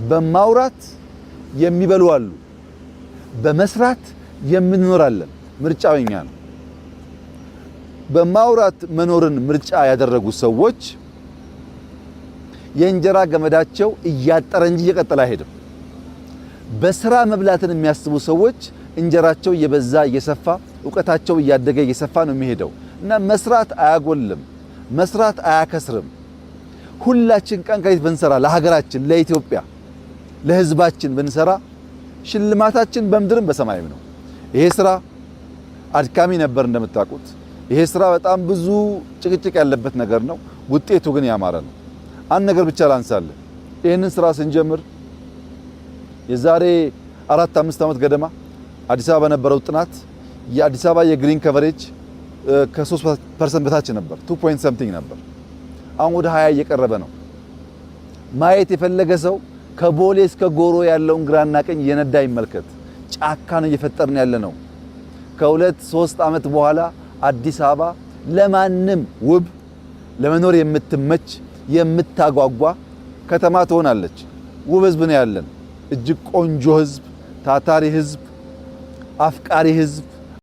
በማውራት የሚበሉ አሉ፣ በመስራት የምንኖራለን። ምርጫው የኛ ነው። በማውራት መኖርን ምርጫ ያደረጉ ሰዎች የእንጀራ ገመዳቸው እያጠረ እንጂ እየቀጠለ አይሄድም። በስራ መብላትን የሚያስቡ ሰዎች እንጀራቸው እየበዛ እየሰፋ፣ እውቀታቸው እያደገ እየሰፋ ነው የሚሄደው እና መስራት አያጎልም፣ መስራት አያከስርም። ሁላችን ቀን ከሌት ብንሰራ ለሀገራችን፣ ለኢትዮጵያ፣ ለሕዝባችን ብንሰራ ሽልማታችን በምድርም በሰማይም ነው። ይሄ ስራ አድካሚ ነበር እንደምታውቁት። ይሄ ስራ በጣም ብዙ ጭቅጭቅ ያለበት ነገር ነው። ውጤቱ ግን ያማረ ነው። አንድ ነገር ብቻ ላንሳለን። ይህንን ስራ ስንጀምር የዛሬ 4 5 ዓመት ገደማ አዲስ አበባ በነበረው ጥናት የአዲስ አበባ የ green coverage ከ3% በታች ነበር፣ 2 point something ነበር። አሁን ወደ 20 እየቀረበ ነው። ማየት የፈለገ ሰው ከቦሌ እስከ ጎሮ ያለውን ግራና ቀኝ እየነዳ ይመልከት። ጫካ ነው እየፈጠርን ያለ ነው። ከ2 3 ዓመት በኋላ አዲስ አበባ ለማንም ውብ፣ ለመኖር የምትመች፣ የምታጓጓ ከተማ ትሆናለች። ውብ ህዝብ ነው ያለን። እጅግ ቆንጆ ህዝብ፣ ታታሪ ህዝብ፣ አፍቃሪ ህዝብ።